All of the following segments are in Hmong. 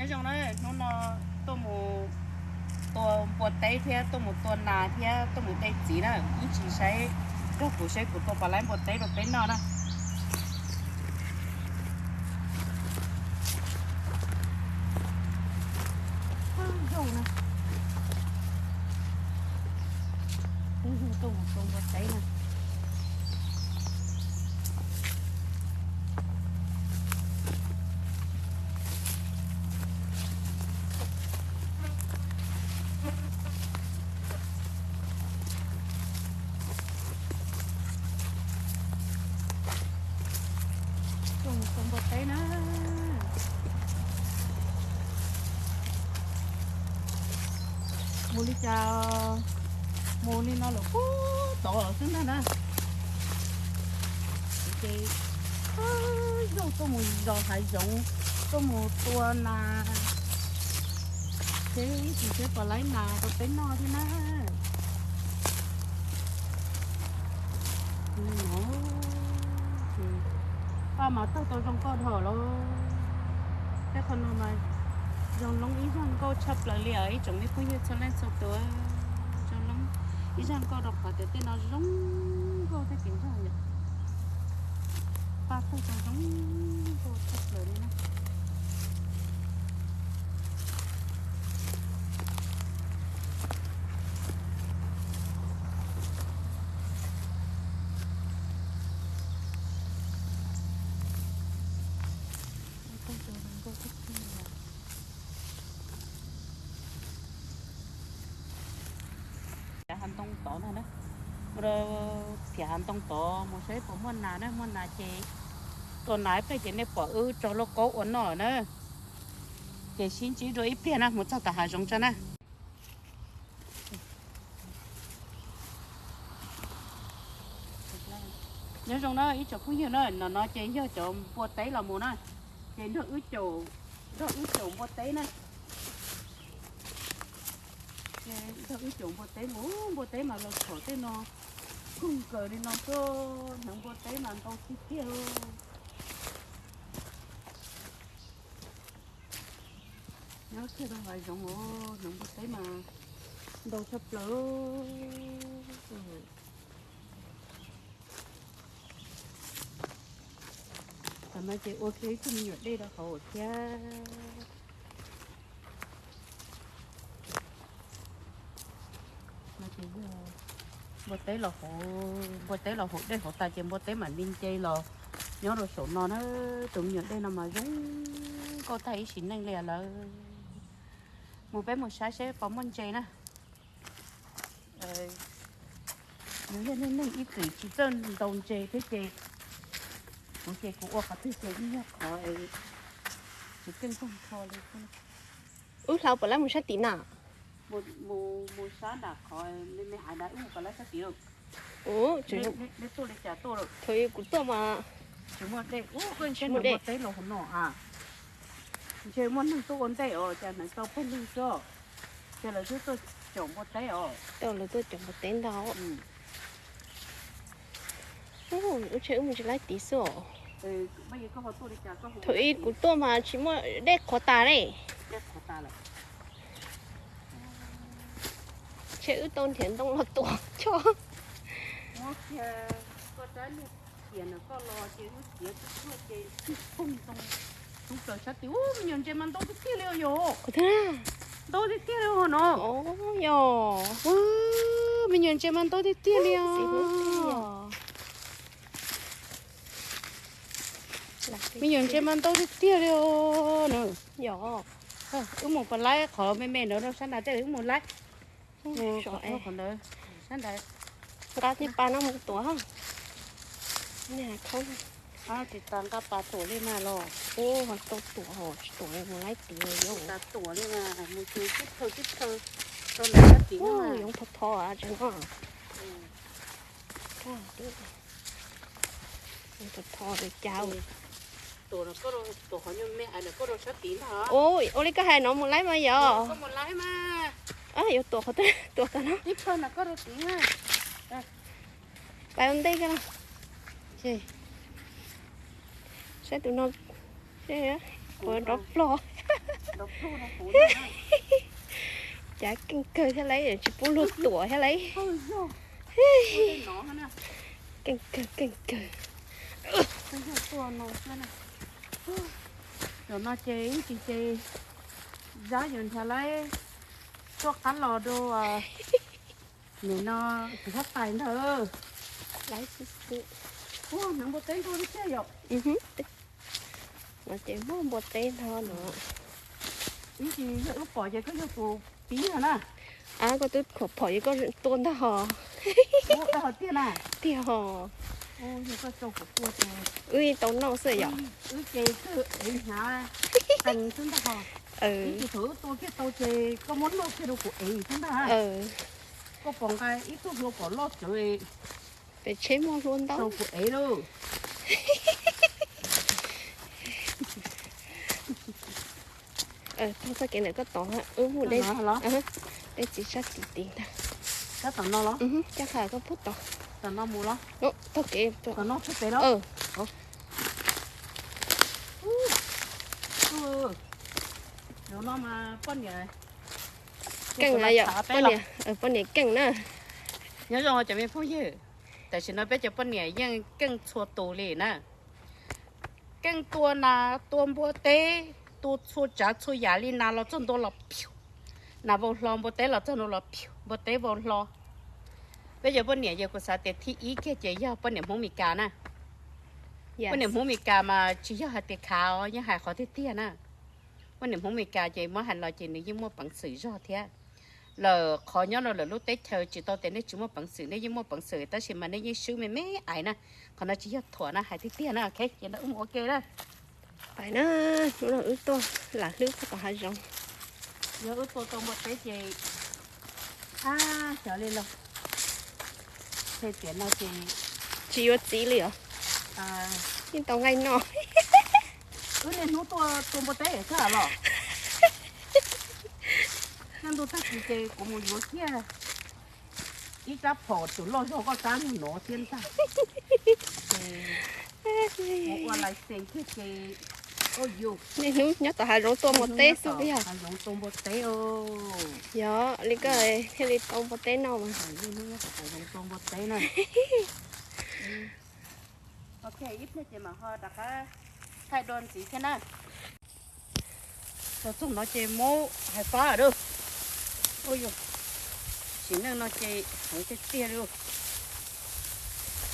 Nyob zoo na, hnub no tuaj mus tua npua teb thiab tuaj mus tua nas thiab tuaj mus de txiv na, ib tsis saib, nrog kuv saib kuv tua puas laib npua teb rau peb noj na. Zoo na. Peb tuaj mus tua npua teb na. Tuaj mus tua npua teb na. Mus li cas, mus li no lawm puag tod xwb ntag na. Ces, ub, yog tuaj mus zos hav zoov, tuaj mus tua nas, seb tsis seb puas laib nas rau peb noj thiab na. Li no, paj mas taug tau zoo nkauj dhau lawm. Tej qhov no mas zoo loob ib zaj nkauj tshaj plaws li os ib tsoom me phooj ywg txhua leej txhua tus. Zoo loob ib zaj nkauj rau qhov tias tej no zoo nkauj tag kev zaj yom. Paj taug tau zoo nkauj tshaj plaws li na. Phiav hav ntoo tod na, phiav hav ntoo tod mus saib puas muaj nas na, muaj nas ces tua nas ib pliag ces nej pom wb tso lauj kaub ua noj na. Ces sib ntsib dua ib pliag na, mus txog tom hav zoov tso na. Nyob zoo na ib tsoom phooj ywg na, no no ces yog cov npua teb los mus na, ces nrog wb caum, nrog wb caum npua teb na. Ces nrog wb caum npua teb mus, npua teb mas los txhom tej no, kawg nkaus li no tuaj, hneev npua teb mas ntau tiag tiag. Nyob kiag rau hav zoov os, hneev npua teb mas ntau tshaj plaws. Tam no ces ua kiag ib tug me nyuam dej rau hauv thiab. No ces yog npua teb los hauv, npua teb los hauv dej hauv tas ces npua teb mam li nce los nyob rau saum no na. Tus me nyuam dej no mas zoo nkauj tag ib sim neej li lawm. Mus peb mus saib seb puas muaj ntses na. Yog neeg neeg ib txwm tsis txawj ntaus ntses thiab ces kuv ces kuv ua qhov twg ces ib yog qhov tsis keej tag nrho li. Wb hla puas laib mus sab tim na? Mus sab nram qhov me me hais ntawd wb mus puas laib sab tim lawm. Neb tuaj li cas tuaj lawm? Thaum kuv tuaj mas tsis muaj dej, ub, koj ntshe nws muaj teb los hauv no a. Ntshe muaj neeg tuaj ua ntej os, cas hneev tau pawg lug xwb. Ces lawv twb tuaj caum npua teb os. Tau lawv tuaj caum npua teb ntag. Ub, ntshe wb mus tsis laib tid xwb os. Thaum ub kuv tuaj mas tsis muaj dej qhuav tas ne. Ntshe wb tau nrhiav ntoo los tuav choj. Ub, me nyuam ntses mas ntau tiag tiag li os yog. Ntau tiag tiag li os no. Yog. Ub, me nyuam ntses mas ntau tiag tiag li os. Me nyuam ntses mas ntau tiag tiag li os no. Yog. Wb mus puas laib qhov me me ntawd rau sab nrad tej wb mus laib. Qhov ntawd sab nrad. Nqa tej pas no mus tuav. Tsis tas nqa pas tuam li mas los. Ub, ho tau tuam ho tsis tuam mus laib tid yog. Tsis tas tuam li mas mus tib thaw tib thaw rau nram sab tid no. Yoov thov thov tsev no. Yoov thov thov li cas. Ua li koj hais no mus laib mas yog. Yuav tuam qhov twg tuam tod no. Pais ua ntej koj no. Saib tus no, kuv nrov plog. Cav keej kawg thiab lauj, tsis pub luag tuam thiab lauj. Keej kawg keej kawg. Zaum no ces ib ntsis ces Zab yuav nrhiav lawv tuaj qab los rau nim no kuv huab tais ntag. Ua, hneev npua teb ntau li tiag yom. No ces muaj npua teb ntau no. Ib ntsis yog wb pom ces koj yog tus pib no na. Ab, koj twb khuam phom ces koj tua ntag hos. Tua ntag hos tiag na. Tiag hos. Yog koj tso kuv tua ces wb tau noj xwb yom. Wb ces kawg ev hnyav qees xwb ntag hos. Ib ntsis thaum wb tua kiag tau ces koj muab noj kiag rau kuv ev xwb ntag. Koj pom nqa ib tug hlua pom loj tsawv, pem tsheb muaj hlua ntau rau kuv ev lauj. Taug txoj kev ntawm koj tod, wb mus deb, deb txiv sab tid tid ntag. Coj qhov koj pub tod. Taug kev, keej na yom, poj niam keej na. Nyob zoo cov me phooj ywg, tam sim no peb cov poj niam yeej keej txhua tus li na. Keej tua nas tua npua teb, tua txhua tsav txhua yam li nas los txog ntua los phiu, nas vau hlo npua teb los txog ntua los phiu, npua teb vau hlo. Peb cov poj niam ces kuv xav tias thib ib kiag ces yog poj niam Hmoob Mes Kas na. Poj niam Hmoob Mes Kas mas tsis yog hais tias khav os, yeej hais qhov tiag tiag na. Poj niam Hmoob Mes Kas ces muab hais los ces nws yeej muaj peev xwm zog thiab. Lawm qhov nyob rau lawm lub teb chaws tsis tau tias nej tsis muaj peev xwm, nej yeej muaj peev xwm tab sis mas nej yeej swb me me ais na. Qhov no tsis yog thuam na, hais tiag tiag na. Ok, ces ntawd wb mus ua ke na. Pais na, hnub no wb tuaj lam hlwb puag tom hav zoov. Yog wb tua tau npua teb ces, ab, xyov li los, tiam no ces tsis yuav txiv li os. Yeej tau nqaij noj. Wb niaj hnub tuaj tua npua teb xwb los. Nyob ntuj tag kis ces kuv mus yuav kiag ib rab phom tseem loj zog koj rab ntawm no thiab ntag. Ces mus ua license thiab ces, niaj hnub nyob tom hav zoov tua npua teb xwb yog. Hav zoov tua npua teb. Yog li koj thiaj li tau npua teb noj mas. Tua npua teb na. Ok, ib pliag ces mam ho rov qab thaij dua ntxiv thiab na. Los txog no ces muab hais fab lawm. Sim neej no ces heev tiag tiag li.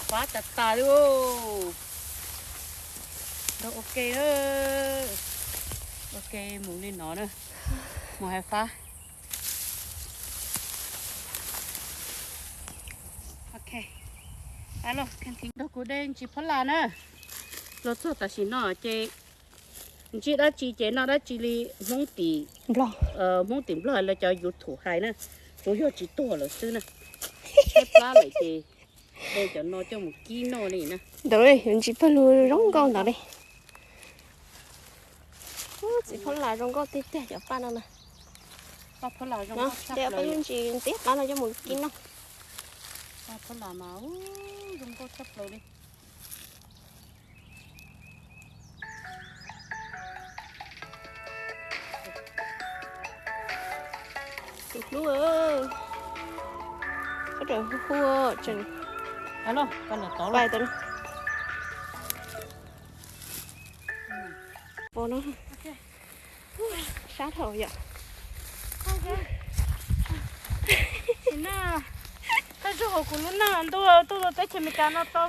Fab tas tas li. Nrog ua ke, ua ke mus li no na, mus hais fab. Ok, nrog kuv de ntsis phab las na. Los txog tam sim no ces ntsib dab tsi ces noj dab tsi li Hmoob tim, Hmoob tim Nplog lawv cov YouTube hais na, tsuas yog tsis tuag lawm xwb na. Peb plab lawm ces de cov no coj mus kib noj li na. Ntawd yuav ntsis pawg lug zoo nkauj ntawd li. Txiv phab las zoo nkauj tiag tiag cov paj no na. Paj phab las zoo nkauj tshaj plaws. Ntxiv plab no coj mus kib noj. Paj phab las mas zoo nkauj tshaj plaws li. Tus hlub, koj rawm hu hu tseem, pais tau no. Pom no, sab dhau yom. Sim neej, thawj zaug hauv kuv lub neej ntuj tuaj tau teb chaws Amelikas no tau.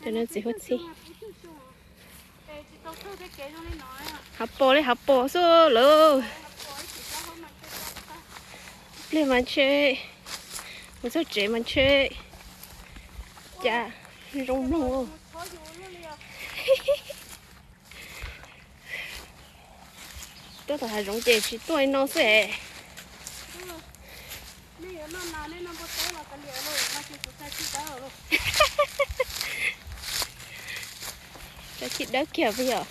Cov no txiv huab txhib. Hav pos li hav pos xwb lawm. Pliag mas ntshe, mus txog tsev mas ntshe cas zoo mloog. Tuaj tom hav zoov ces tsis tuaj li no xwb es. Tsav tsis dawb kiag puas yog?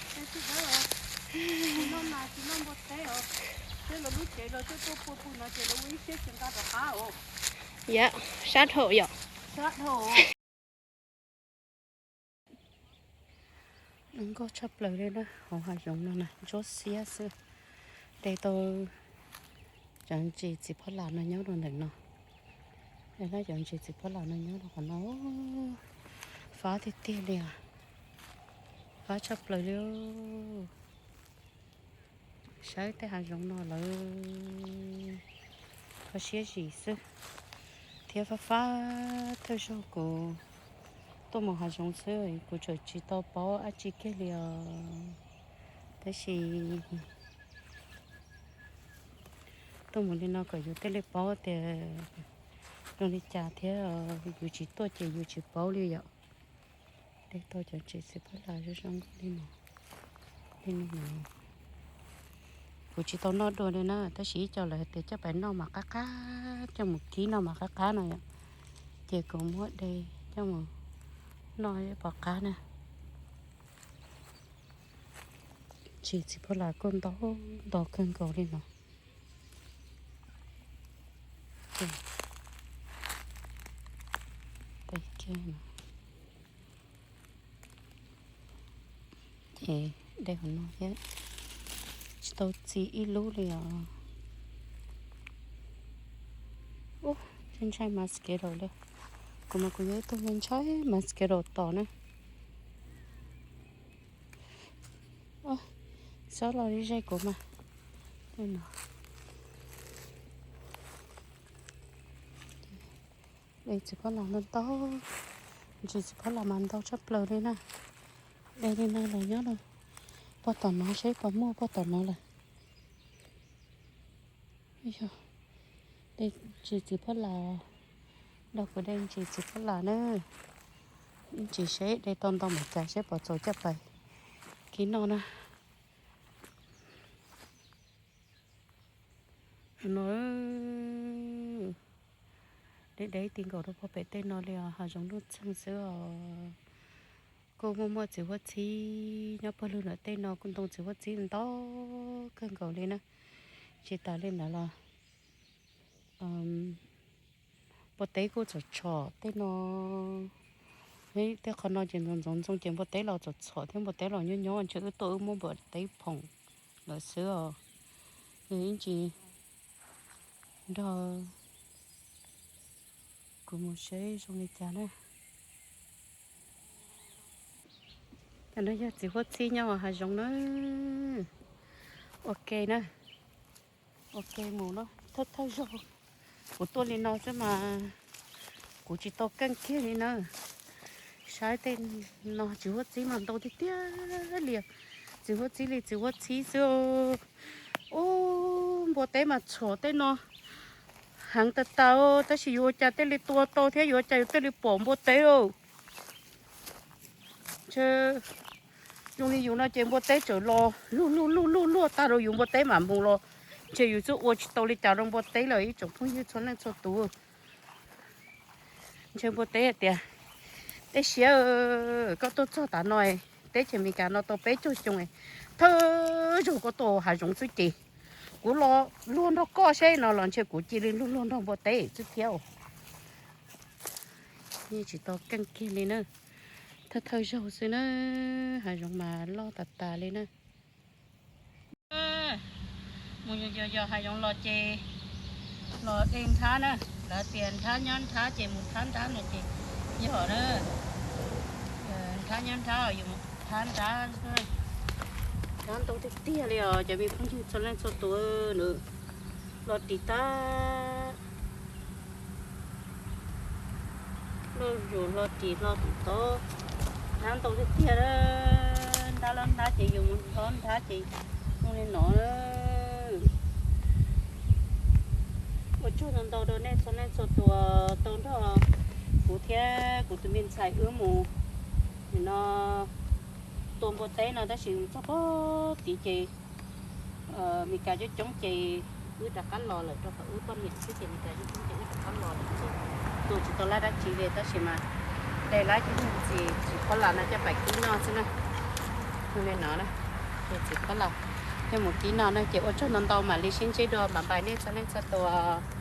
Yam sab dhau yom. Zoo nkauj tshaj plaws li na, hauv hav zoov no na ntsuab xiab xwb. De tau cov ntses txiv phab las no nyob rau ntawm no. Cov ntses txiv phab las no nyob rau qhov no, fab tiag tiag li os. Fab tshaj plaws li. Saib tej hav zoov no lawm, kho siab zim xwb, thiab fab fab thawj zaug kuv tuaj mus hav zoov xwb, kuv tseem tsis tau paub dab tsi kiag li os. Tab sis tuaj mus li no kom yus thiaj li paub tias zoo li cas thiab, yus tsis tuaj ces yus tsis paub li yom. De tau cov ntses txiv phab las zoo zoo li no. Li no, kuv tsis tau noj dua li na, tab sis ib co lawv hais tias coj pais noj mas qab qab, coj mus kib noj mas qab qab no yom. Ces kuv muab de coj mus noj pom qab na. Ntses txiv phab las kuj ntau ntau kawg nkaus li no. Ces de qhov no thiab, tsis tau txi ib lub li os. Ub, ntshai ntshai mosquito li. Kuv mas kuv yog ib tug ntshai mosquito tos na. Xob los li ze kuv mas. De txiv phab las ntau ntau, ntses txiv phab las mas ntau tshaj plaws li na. De li no los nyob rau pog tom no, seb puas muaj pog tom no lawm. Yog, de ntses txiv phab las, nrog kuv de ntses txiv phab las na. Ntses seb de tau ntau npaum cas seb puas txaus coj pais kib noj na. No, deb deb ti nkaus rau pog pem tej no li os, hav zoov nuj txeeg xwb os. Kuj muaj muaj txiv huab txhib nyob pawg lug ntawm tej no, kuj ntoo txiv huab txhib ntau kawg nkaus li na. Tsis tas li ntawd los npua teb kuj txhom txhom tej no. Tej qhov no ces ntxoov ntxoov ntxoo ces npua teb los txhom txhom thiab, npua teb los nyob nyob ntshe wb tuaj wb muab npua teb phoom lawm xwb os. Ib ntsis nrog kuv mus seb zoo li cas na. Cov no yog txiv huab txhib nyob hav zoov na. Ua ke na, ua ke mus na, thawj thawj zaug kuv tuaj li no xwb mas kuv tsis tau keej kiag li na. Saib tej no txiv huab txhib mas ntau tiag tiag li. Txiv huab txhib li txiv huab txhib xwb. Ub, npua teb mas txhom tej no heev tas tas, tab sis yuav ua cas thiaj li tua tau thiab yuav ua cas yus thiaj li pom npua teb. Ntshe zoo li yus no ces npua teb txawm los luj luj luj luj luaj tag rau yus npua teb mam mus los, ntshe yus twb ua tsis tau li cas rau npua teb lawm ib tsoom phooj ywg txhua leej txhua tus. Ntshe npua teb hais tias, teb siab, koj tuaj txog tav no, teb chaws Amelikas no tau peb caug xyoo, thawj zaug koj tuaj hav zoov xwb ces kuv los luag nrog koj seb no los ntshe kuv cia li luag luag nrog npua teb xwb thiab. Yeej tsis tau keej kiag li na, thawj thawj zaug xwb na, hav zoov mas loj tas tas li na. Mus yos yos hav zoov los ces los de nrhab na, lawv tias nrhab nyob nrhab ces mus thab nrab no ces yog na, nrhab nyob nrhab yus mus thab nrab. Nrhab ntau tiag tiag li os cov me phooj ywg txhua leej txhua tus, nws los ris tag, loj zus hlo ris hlo tus tod, nrhab ntau tiag tiag. Nrhab los nrhab ces yus mus nrhab ces zoo li no. Ua tsaug ntau ntau rau nej txhua leej txhua tus tau nrog kuv thiab kuv tus me ntxhais wb mus no tua npua teb no, tab sis mus txog pem tid ces Meskas coob coob ces wb rov qab los lawm, rau qhov wb poj niam xwb ces Meskas coob coob ces wb rov qab los lawm ces tua tsis tau lab dab tsi li, tab sis mas de lab ib ntsis txiv phab las no coj pais kib noj xwb na. Li no na, ces txiv phab las coj mus kib noj na, ces ua tsaug ntau ntau mam li sib ntsib dua, bye bye nej txhua leej txhua tus.